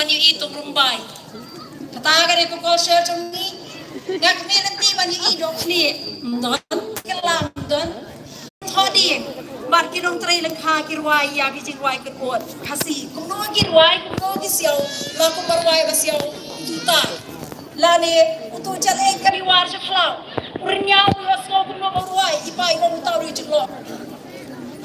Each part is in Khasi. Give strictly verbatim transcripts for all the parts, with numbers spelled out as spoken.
Ïohi tang rymbai. Kata ka dei ka culture jong ngi. Nga kmen lynti ban ïohi dohkhneh. Don, kylla don. Thoh dien. Bad ki nongtrei lyngkha ki rwai ïa ki jingrwai kynnoh Khasi. Kumno ki rwai, kumno ki siaw. La kumba rwai ba siaw. Uta. Lane uto u jalei ka Riwar sha khlaw. U Rynñiaw u ïohsngew kumno ba u rwai, i pa i ong uta u dei u jinglong.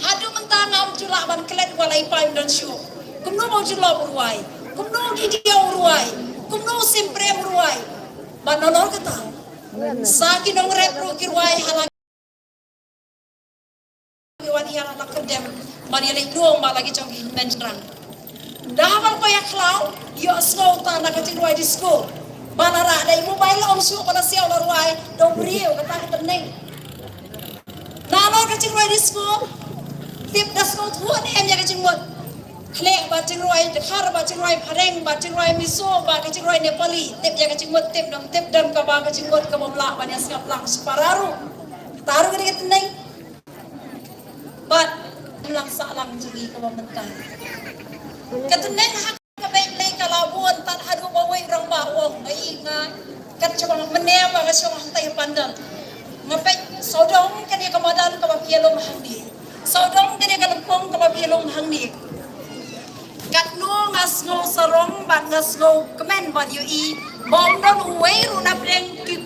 Haduh mynta ngam ju lah ban klet wat la i pa i ym don shuh. Kumno ba u jinglong u rwai? Kumno ki diaw u rwai? Kumno u Simprem u rwai? Bad nalor kata, sa ki nongrep ruh ki rwai ha la ki wan ïa la kyndem ban ïaleit lum ba la ki jong ki hynmen shynrang. Ynda ba la poi ha khlaw, ïohsngew tang na ka jingrwai disco. Ba la rah da i mobile, ym shuh ba la siaw, la rwai da u briew, kata ka tneng. Nalor ka jingrwai disco, tip da sngewthuh ne em ïa ka jingmut? Khleh bad jingrwai Dkhar bad jingrwai Phareng bad jingrwai Mizo bad ka jingrwai Nepali, tip ïa ka jingmut, tip dang tip, don kaba ka jingmut kaba ym lah ban ïa sngap lang sha para ruh. Kata ruh ka dei ka tneng. Bad ym lang sah lang jong ngi kaba mynta. Ka tneng ha ka beit lei ka la bun tad haduh ba uwei u rangbah u ong, nga i nga, kat shuwa mynne ba nga shong hangtai ha pandal, nga peit sawdong kane ka madan kaba phi ïalum hangne, sawdong kane ka lympung kaba phi ïalum hangne. Katno nga sngew sarong bad nga sngew kmen ban ïohi ba ym don uwei ruh na pdeng ki